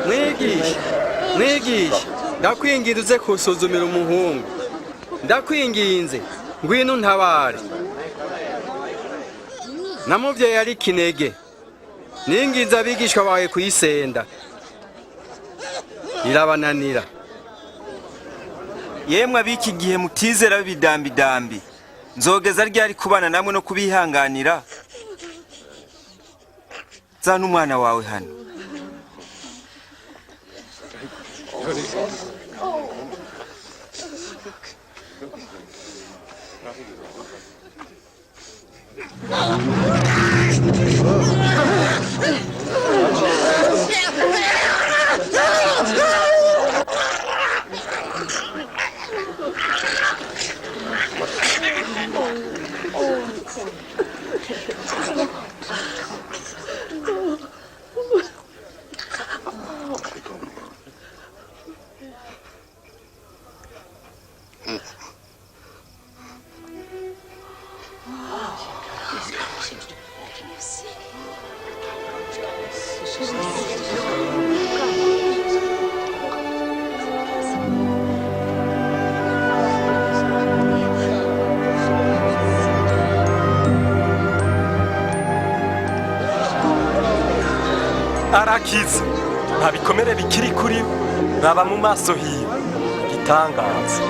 Mwigisha, mwigisha, ndakwinginze uze kusuzumira umuhungu. Ndakwinginze, ngwino untabare. Namuvyaye ari kinege, ninginze abigishwa bawe kuyisenda, irabananira. Yemwe ab'iki gihe mutizera b'ibidambidambi, nzogeza ryari kubana namwe no kubihanganira? Zana umwana wawe hano. Arakize, nta bikomere bikiri kuri we. Raba mu maso hiwe, igitangaza.